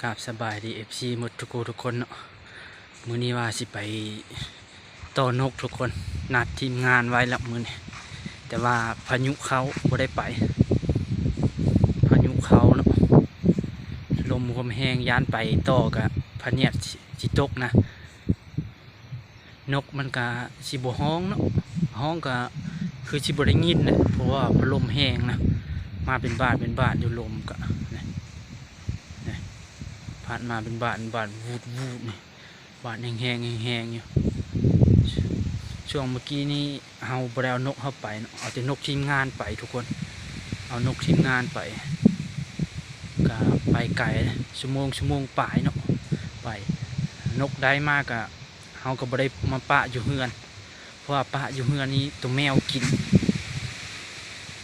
ກາບສະບາຍດີ ເອັຟຊີ ໝົດທຸກຜູ້ທຸກຄົນເນາະ. ມື້ນີ້ວ່າຊິໄປຕໍ່ນົກທຸກຄົນ, ນັດທີມງານໄວ້ແລ້ວມື້ນີ້ ແຕ່ວ່າພາຍຸເຂົ້າບໍ່ໄດ້ໄປ, ພາຍຸເຂົ້າເນາະ, ລົມຄວາມແຮງ ຢ້ານໄປຕໍ່ກະພະນຽດຊິ ຊິຕົກນະ. ນົກມັນກະຊິບໍ່ຮ້ອງເນາະ, ຮ້ອງກະຄືຊິບໍ່ໄດ້ຍິນແຫຼະ ເພາະວ່າພັດລົມແຮງນະ, ມາເປັນບາດເປັນບາດຢູ່ ລົມກະ ນີ້ ນີ້ ພັດມາເປັນບາດເປັນບາດ ວູດໆ ນີ້ ບາດແຮງໆ ແຮງໆ ຢູ່. ຊ່ວງເມື່ອກີ້ນີ້ເຮົາບໍ່ໄດ້ເອົານົກເຮົາໄປເນາະ, ເອົາແຕ່ນົກທີມງານໄປທຸກຄົນ, ເອົານົກທີມງານໄປ ກະໄປໄກ ຊົ່ວໂມງ ຊົ່ວໂມງປາຍເນາະ ໄປ. ນົກໄດ້ມາກະ ເຮົາກໍບໍ່ໄດ້ມາປະຢູ່ເຮືອນ ເພາະວ່າປະຢູ່ເຮືອນນີ້ໂຕແມວກິນ,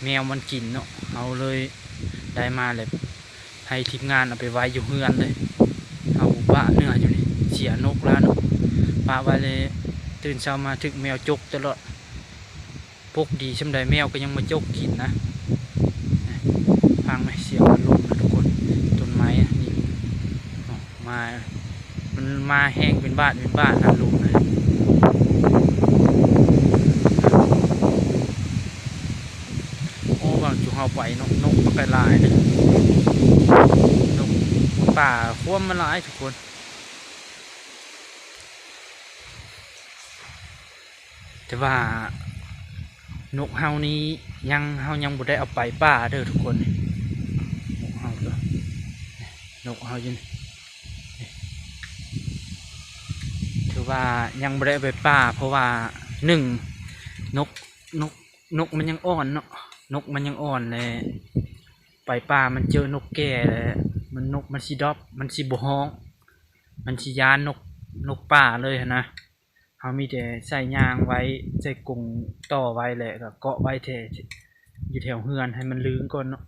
ແມວມັນກິນເນາະ, ເຮົາເລີຍໄດ້ມາແລ້ວໃຫ້ທີມງານເອົາໄປໄວ້ຢູ່ເຮືອນເລີຍ. ເຮົາປະເນື້ອຢູ່ນີ້ ເສຍນົກລະເນາະ, ປະໄວ້ເລີຍ, ຕື່ນເຊົ້າມາຖືກແມວຈົກຕະຫຼອດ. ປົກດີຊ່ຳໃດແມວກໍຍັງມາຈົກກິນນະ. ຟັງແມະ ສຽງລົມນະທຸກຄົນ, ຕົ້ນໄມ້ນີ້ ເນາະ ມາ ມັນມາແຮງເປັນບາດເປັນບາດນະ ລົມນະ. ໂອ້ ຫວ່າງຈຸເຮົາໄປເນາະ ນົກມັນກໍຫຼາຍນະ, ນົກປ່າຄວາມມາຫຼາຍທຸກຄົນ. ແຕ່ວ່ານົກເຮົານີ້ຍັງ ເຮົາຍັງບໍ່ໄດ້ເອົາໄປປ່າເດີທຸກຄົນ. ນົກເຮົາ ນົກເຮົາຢູ່ນີ້ ຖືວ່າຍັງບໍ່ໄດ້ເອົາໄປປ່າ ເພາະວ່າໜຶ່ງ ນົກ ນົກ ນົກມັນຍັງອ່ອນເນາະ, ນົກມັນຍັງອ່ອນ ແລະ ໄປປ່າມັນເຈີນົກແກ່ ແລະ ມັນ ນົກມັນຊິດຣອບ ມັນຊິບໍ່ຮ້ອງ ມັນຊິຢ້ານນົກ ນົກປ່າເລີຍຫັ້ນນະ. ເຮົາມີແຕ່ໃສ່ຫຍັງໄວ້ ໃສ່ກົງຕໍ່ໄວ້ ແລະ ກໍເກາະໄວ້ແຖ ຢູ່ແຖວເຮືອນໃຫ້ມັນລຶ້ງກ່ອນເນາະ,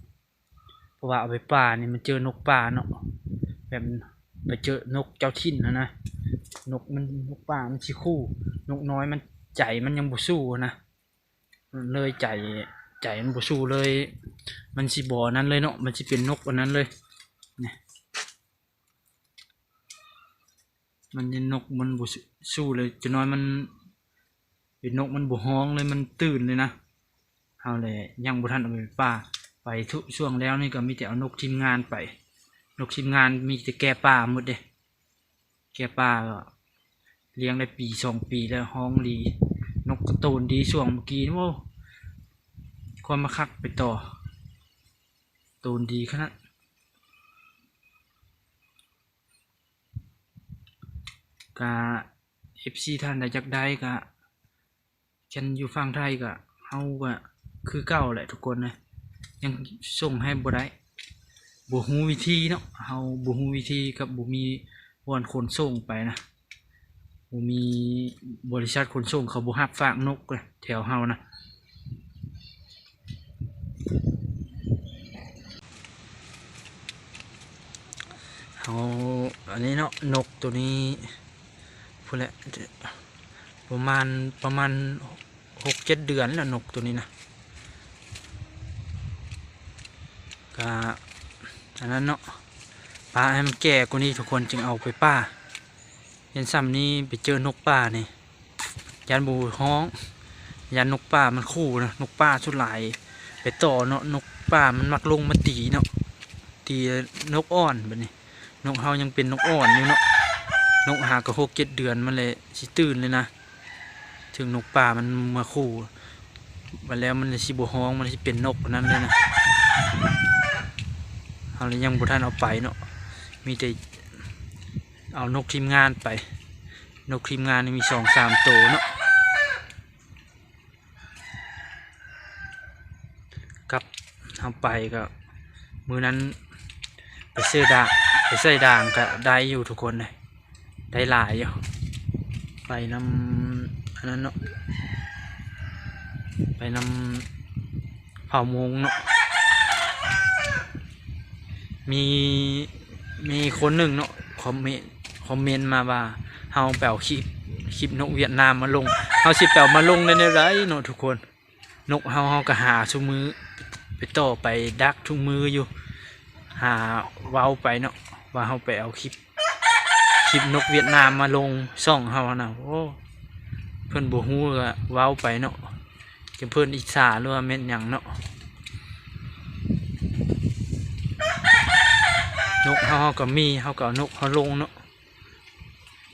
ເພາະວ່າເອົາໄປປ່ານີ້ມັນເຈີນົກປ່າເນາະ, ແບບໄປເຈີນົກເຈົ້າຖິ່ນຫັ້ນນະ, ນົກມັນ ນົກປ່າມັນຊິຂູ່, ນົກນ້ອຍມັນ ໃຈມັນຍັງບໍ່ສູ້ນະ, ເລີຍໃຈ ໃຈມັນບໍ່ສູ້ເລີຍ, ມັນຊິບໍ່ອັນນັ້ນເລີຍເນາະ, ມັນຊິເປັນນົກອັນນັ້ນເລີຍ ນີ້. ມັນຍັງ ນົກມັນບໍ່ສູ້ເລີຍ, ຈັກໜ້ອຍມັນເປັນນົກມັນບໍ່ຮ້ອງເລີຍ, ມັນຕື່ນເລີຍນະ. ເຮົາແຫຼະຍັງບໍ່ທັນເອົາໄປປ່າ, ໄປທຸກຊ່ວງແລ້ວນີ້ກໍມີແຕ່ເອົານົກທີມງານໄປ, ນົກທີມງານມີແຕ່ແກ່ປ່າໝົດເດ້, ແກ່ປ່າກໍລ້ຽງໄດ້ປີສອງປີແລ້ວ, ຮ້ອງດີ, ນົກກໍໂຕນດີ. ຊ່ວງເມື່ອກີ້ນີ້ ໂອ້ ຄວາມມາຄັກໄປຕໍ່, ໂຕນດີຂະໜາດ. ກະ ເອັຟຊີ ທ່ານໃດຢາກໄດ້ກະ ຄັນຢູ່ຝັ່ງໄທກະ ເຮົາກະຄືເກົ່າແຫຼະທຸກຄົນນະ, ຍັງສົ່ງໃຫ້ບໍ່ໄດ້, ບໍ່ຮູ້ວິທີເນາະ, ເຮົາບໍ່ຮູ້ວິທີກັບບໍ່ມີບ່ອນຂົນສົ່ງໄປນະ, ບໍ່ມີບໍລິສັດຂົນສົ່ງ ເຂົາບໍ່ຮັບຝາກນົກນະ ແຖວເຮົານະ. ເຮົາ ອັນນີ້ເນາະ, ນົກໂຕນີ້ພຸ້ນແຫຼະ ປະມານ ປະມານຫົກເຈັດເດືອນແລ້ວ ນົກໂຕນີ້ນະ, ກະອັນນັ້ນເນາະ, ປະໃຫ້ມັນແກ່ກວ່ານີ້ທຸກຄົນຈຶ່ງເອົາໄປປ່າ. ເຫັນຊ່ຳນີ້ໄປເຈີນົກປ່ານີ້ ຢ້ານບໍ່ຮ້ອງ, ຢ້ານນົກປ່າມັນຂູ່ນະ, ນົກປ່າສ່ວນຫຼາຍໄປຕໍ່ເນາະ, ນົກປ່າມັນມັກລົງມາຕີເນາະ, ຕີນົກອ່ອນ. ບັດນີ້ນົກເຮົາຍັງເປັນນົກອ່ອນຢູ່ເນາະ, ນົກຫາກໍຫົກເຈັດເດືອນມັນແຫຼະຊິຕື່ນເລີຍນະ, ເຖິງນົກປ່າມັນມາຂູ່ ບັດແລ້ວມັນຊິບໍ່ຮ້ອງ, ມັນຊິເປັນນົກອັນນັ້ນເລີຍນະ. ເຮົາລະຍັງບໍ່ທັນເອົາໄປເນາະ, ມີແຕ່ ເອົານົກທີມງານໄປ, ນົກທີມງານນີ້ມີສອງສາມໂຕເນາະ, ກັບເຮົາໄປກໍມື້ນັ້ນໄປເຊີດາ ໄປເຊີດາງກໍໄດ້ຢູ່ທຸກຄົນເດ້, ໄດ້ຫຼາຍຢູ່, ໄປນຳອັນນັ້ນເນາະ, ໄປນຳ ເຜົ່າມົ້ງເນາະ. ມີ ມີຄົນໜຶ່ງເນາະ ຄອມເມັນ ຄອມເມັນມາວ່າ ເຮົາໄປເອົາຄລິບ ຄລິບນົກຫວຽດນາມມາລົງ, ເຮົາຊິໄປເອົາມາລົງໄດ້ແນວໃດເນາະທຸກຄົນ. ນົກເຮົາ ເຮົາກໍຫາຊຸມື້ ໄປຕໍ່ໄປດັກທຸກມື້ຢູ່, ຫາເວົ້າໄປເນາະ. ວ່າເຮົາໄປເອົາຄລິບ ຄລິບນົກຫວຽດນາມມາລົງຊ່ອງເຮົາຫັ້ນນະ. ໂອ້ ເພິ່ນບໍ່ຮູ້ກໍເວົ້າໄປເນາະ ຈະເພິ່ນອິດສາ ຫຼືວ່າແມ່ນຫຍັງເນາະ. ນົກເຮົາ ເຮົາກໍມີ ເຮົາກໍເອົານົກເຮົາລົງເນາະ.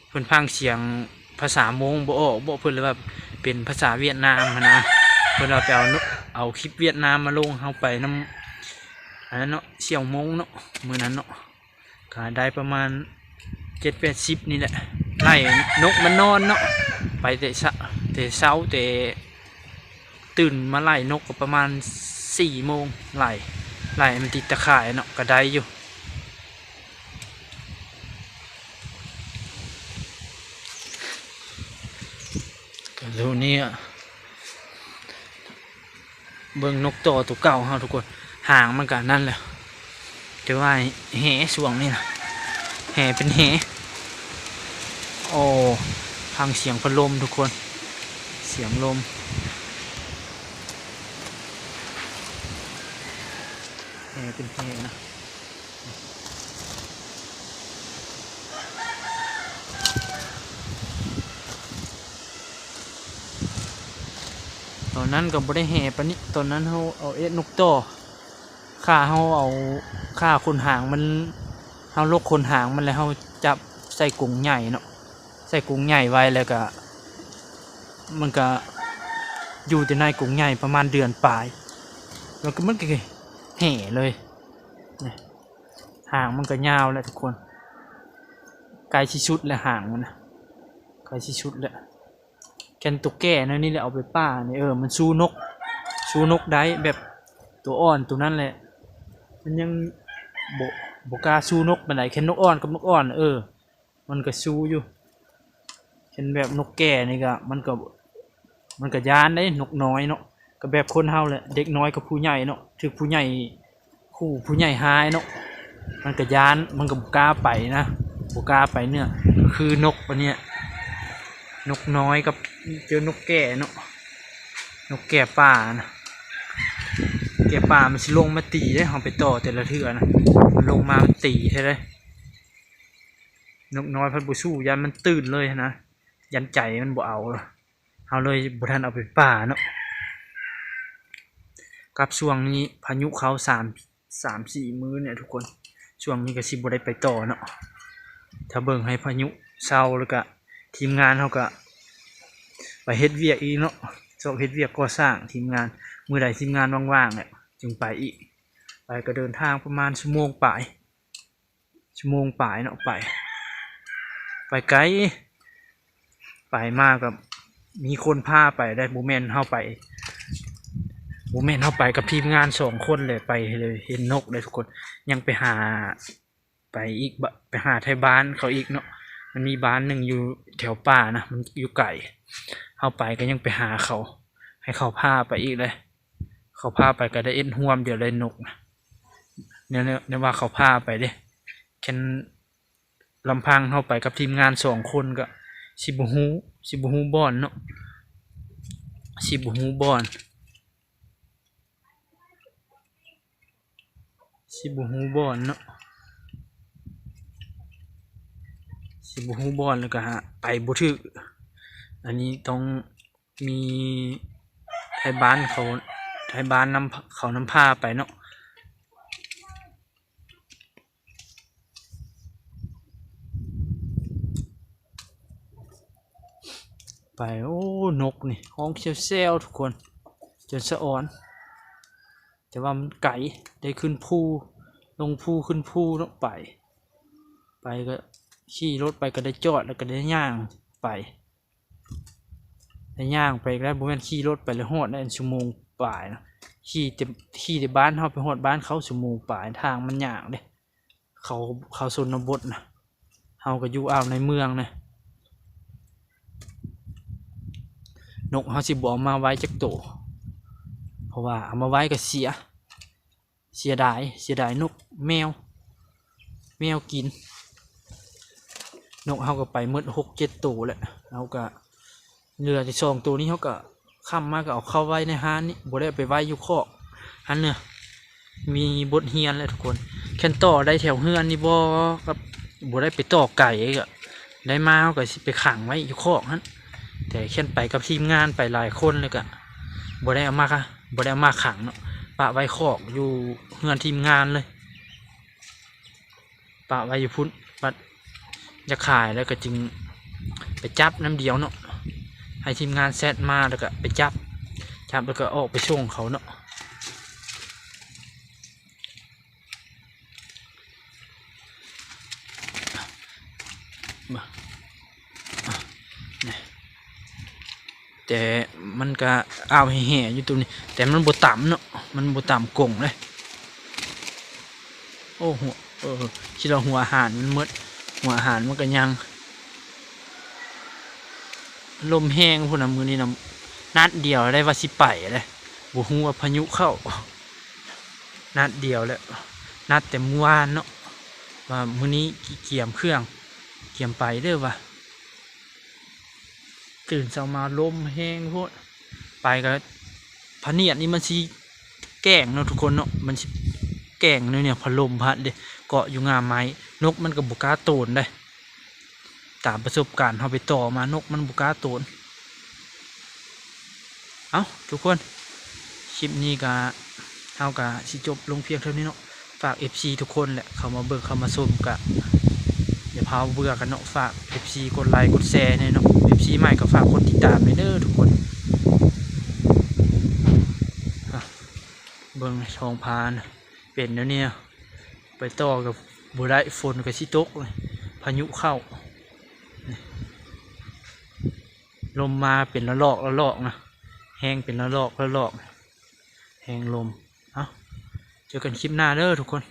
ເພິ່ນຟັງສຽງພາສາມົ້ງບໍ່ອອກບໍ ເພິ່ນເລີຍວ່າເປັນພາສາຫວຽດນາມຫັ້ນນະ. ເພິ່ນວ່າໄປເອົາ ເອົາຄລິບຫວຽດນາມມາລົງ ເຮົາໄປນຳ ອັນນັ້ນເນາະ ສ່ຽວມົ້ງເນາະ ມື້ນັ້ນເນາະ. ກໍໄດ້ປະມານເຈັດແປດສິບນີ້ແຫຼະ. ໄລ່ນົກມັນນອນເນາະ ໄປແຕ່ເຊົ້າ ແຕ່ເຊົ້າ ແຕ່ຕື່ນມາໄລ່ນົກກໍປະມານສີ່ໂມງ ໄລ່ ໄລ່ໃຫ້ມັນຕິດຕາຂ່າຍເນາະ ກໍໄດ້ຢູ່. ກໍໂຕນີ້ ເບິ່ງນົກຕໍ່ໂຕເກົ່າເຮົາທຸກຄົນ ຫາງມັນກໍອັນນັ້ນແຫຼະ. ແຕ່ວ່າແຫຊ່ວງນີ້ນະ ແຫເປັນແຫ ໂອ້ ຟັງສຽງພັດລົມທຸກຄົນ ສຽງລົມ ແຫເປັນແຫນະ. ຕອນນັ້ນກໍບໍ່ໄດ້ແຫ່ປານນີ້ ຕອນນັ້ນເຮົາເອົາເອັດນົກຕໍ່ ຂ້າເຮົາເອົາ ຂ້າຂົນຫາງມັນ ເຮົາຫຼົກຂົນຫາງມັນ ແລ້ວເຮົາຈັບໃສ່ກົງໃຫຍ່ເນາະ ໃສ່ກົງໃຫຍ່ໄວ້ ແລ້ວກະ ມັນກະຢູ່ແຕ່ໃນກົງໃຫຍ່ປະມານເດືອນປາຍ ແລ້ວກໍມັນກໍແຫ່ເລີຍ. ນີ້ ຫາງມັນກໍຍາວແລ້ວທຸກຄົນ ໃກ້ຊິສຸດແລ້ວຫາງມັນນະ ໃກ້ຊິສຸດແລ້ວ. ແກ່ນໂຕແກ່ແນວນີ້ແຫຼະເອົາໄປປ່ານີ້ ເອີ ມັນສູ້ນົກ ສູ້ນົກໄດ້ ແບບໂຕອ່ອນໂຕນັ້ນແຫຼະ ມັນຍັງບໍ່ ບໍ່ກ້າສູ້ນົກປານໃດ ແຄ່ນົກອ່ອນກັບນົກອ່ອນ ເອີ ມັນກໍສູ້ຢູ່. ເຫັນແບບນົກແກ່ນີ້ກໍ ມັນກໍ ມັນກໍຢ້ານເດ້ ນົກນ້ອຍເນາະ ກໍແບບຄົນເຮົາແຫຼະ ເດັກນ້ອຍກັບຜູ້ໃຫຍ່ເນາະ ຖືກຜູ້ໃຫຍ່ຂູ່ ຜູ້ໃຫຍ່ຮ້າຍເນາະ ມັນກໍຢ້ານ ມັນກໍບໍ່ກ້າໄປນະ ບໍ່ກ້າໄປເໜືອ ຄືນົກອັນເນີ້ຍ ນົກນ້ອຍກັບ ເຈີນົກແກ່ເນາະ ນົກແກ່ປ່ານະ ແກ່ປ່າມັນຊິລົງມາຕີເດ້ ເຮົາໄປຕໍ່ແຕ່ລະເທື່ອນະ ມັນລົງມາມັນຕີແທ້ເດ້. ນົກນ້ອຍພັດບໍ່ສູ້ ຢ້ານມັນຕື່ນເລີຍຫັ້ນນະ ຢ້ານໃຈມັນບໍ່ເອົາ ເຮົາເລີຍບໍ່ທັນເອົາໄປປ່າເນາະ. ກັບຊ່ວງນີ້ພາຍຸເຂົ້າສາມ ສາມສີ່ມື້ນີ້ທຸກຄົນ ຊ່ວງນີ້ກໍຊິບໍ່ໄດ້ໄປຕໍ່ເນາະ ຖ້າເບິ່ງໃຫ້ພາຍຸເຊົາ ແລ້ວກະທີມງານເຮົາກະໄປເຮັດວຽກອີກເນາະ ຊອກເຮັດວຽກກໍ່ສ້າງ ທີມງານ ມື້ໃດທີມງານວ່າງໆແຫຼະຈຶ່ງໄປອີກ. ໄປກໍເດີນທາງປະມານຊົ່ວໂມງປາຍ ຊົ່ວໂມງປາຍເນາະ ໄປ ໄປໄກ ໄປມາກໍມີຄົນພາໄປໄດ໋ ບໍ່ແມ່ນເຮົາໄປ ບໍ່ແມ່ນເຮົາໄປກັບທີມງານສອງຄົນແຫຼະ ໄປເຫັນນົກໄດ໋ທຸກຄົນ ຍັງໄປຫາ ໄປອີກ ບ- ໄປຫາໄທບ້ານເຂົາອີກເນາະ ມັນມີບ້ານໜຶ່ງຢູ່ແຖວປ່ານະ ມັນຢູ່ໄກ ເຮົາໄປກໍຍັງໄປຫາເຂົາ ໃຫ້ເຂົາພາໄປອີກເດ ເຂົາພາໄປກໍໄດ້ເອັດຮ່ວມດຽວໄດ້ນົກນະ ແນວ ແນວ ແນວວ່າເຂົາພາໄປເດ້ ຄັນລຳພັງເຮົາໄປກັບທີມງານສອງຄົນກໍຊິບໍ່ຮູ້ ຊິບໍ່ຮູ້ບ່ອນເນາະ ຊິບໍ່ຮູ້ບ່ອນ ຊິບໍ່ຮູ້ບ່ອນເນາະ ຊິບໍ່ຮູ້ບ່ອນ ແລ້ວກໍຫາໄປບໍ່ຖືກ ອັນນີ້ຕ້ອງ ມີໄທບ້ານເຂົາ ໄທບ້ານນຳ ເຂົານຳພາໄປເນາະ ໄປ ໂອ້ ນົກນີ້ຮ້ອງແຊວໆທຸກຄົນ ຈົນສະອອນ ແຕ່ວ່າມັນໄກ ໄດ້ຂຶ້ນພູ ລົງພູຂຶ້ນພູເນາະ ໄປ ໄປກໍຂີ່ລົດໄປກໍໄດ້ຈອດ ແລ້ວກໍໄດ້ຍ່າງໄປ ໄດ້ຍ່າງໄປອີກແລ້ວ ບໍ່ແມ່ນຂີ່ລົດໄປແລ້ວຮອດໄດ້ ຊົ່ວໂມງປາຍນະ ຂີ່ແຕ່ ຂີ່ແຕ່ບ້ານເຮົາໄປຮອດບ້ານເຂົາຊົ່ວໂມງປາຍ ທາງມັນຍາກເດ້ ເຂົາ ເຂົາຊົນນະບົດນະ ເຮົາກໍຢູ່ອາວໃນເມືອງນະ ນົກເຮົາຊິບໍ່ເອົາມາໄວ້ຈັກໂຕ ເພາະວ່າເອົາມາໄວ້ກໍເສຍ ເສຍດາຍ ເສຍດາຍນົກ ແມວ ແມວກິນ ນົກເຮົາກໍໄປໝົດຫົກເຈັດໂຕແລ້ວ ເຮົາກໍເຫຼືອແຕ່ສອງໂຕນີ້ ເຮົາກໍຄ້ຳມາກໍເອົາເຂົ້າໄວ້ໃນຮ້ານນີ້ ບໍ່ໄດ້ເອົາໄປໄວ້ຢູ່ຄອກຫັ້ນເນາະ ມີບົດຮຽນແລ້ວທຸກຄົນ ແມ່ນຕໍ່ໄດ້ແຖວເຮືອນນີ້ບໍ່ ກໍບໍ່ໄດ້ໄປຕໍ່ໄກ ກໍໄດ້ມາ ເຮົາກໍຊິໄປຂັງໄວ້ຢູ່ຄອກຫັ້ນ. ແຕ່ແມ່ນໄປກັບທີມງານ ໄປຫຼາຍຄົນ ແລ້ວກໍບໍ່ໄດ້ເອົາມາ ບໍ່ໄດ້ເອົາມາຂັງເນາະ ປະໄວ້ຄອກຢູ່ເຮືອນທີມງານເລີຍ. ປະໄວ້ຢູ່ພຸ້ນ ບັດຢາກຂາຍແລ້ວກໍຈຶ່ງໄປຈັບນຳດຽວເນາະ ໃຫ້ທີມງານແຊັດມາ ແລ້ວກໍໄປຈັບ ຈັບແລ້ວກໍອອກໄປສົ່ງເຂົາເນາະ. ແຕ່ມັນກະອ້າວແຫ່ໆຢູ່ຕົວນີ້ ແຕ່ມັນບໍ່ຕຳເນາະ ມັນບໍ່ຕຳກົງເດ້. ໂອ້ ຫົວ ເອີ ຄິດວ່າຫົວອາຫານມັນໝົດ ຫົວອາຫານມັນກະຍັງ. ລົມແຮງພຸ້ນນະ ມື້ນີ້ນະ ນັດດຽວໄດ້ວ່າຊິໄປເດ້ ບໍ່ຮູ້ວ່າພາຍຸເຂົ້າ ນັດດຽວແລ້ວ ນັດແຕ່ມື້ວານເນາະ ວ່າມື້ນີ້ກຽມເຄື່ອງ ກຽມໄປເດີວ່າ. ຕື່ນເຊົ້າມາລົມແຮງໂພດ ໄປກໍພະນຽດນີ້ມັນຊິແກ້ງເນາະທຸກຄົນເນາະ ມັນຊິແກ້ງແນວນີ້ ພັດລົມພັດເດ້ ເກາະຢູ່ງ່າໄມ້ ນົກມັນກໍບໍ່ກ້າໂຕນເດ້. ຕາມປະສົບການເຮົາໄປຕໍ່ມາ ນົກມັນບໍ່ກ້າໂຕນ. ເອົ້າ ທຸກຄົນ ຄລິບນີ້ກະ ເຮົາກະຊິຈົບລົງພຽງເທົ່ານີ້ເນາະ. ຝາກເອັຟຊີທຸກຄົນແຫຼະ ເຂົ້າມາເບິ່ງເຂົ້າມາຊົມ ກະຢ່າພາເບື່ອກັນເນາະ. ຝາກເອັຟຊີກົດໄລກົດແຊແດ່ເນາະ ເອັຟຊີໃໝ່ກໍຝາກກົດຕິດຕາມແດ່ເດີທຸກຄົນ. ອ່ະ ເບິ່ງທ້ອງຟ້ານະ ເປັນແນວນີ້ ໄປຕໍ່ກໍບໍ່ໄດ້ ຝົນກໍຊິຕົກ ພາຍຸເຂົ້າ ລົມມາເປັນລະລອກລະລອກນະ ແຮງເປັນລະລອກລະລອກ ແຮງລົມ. ເອົ້າ ເຈີກັນຄລິບໜ້າເດີທຸກຄົນ.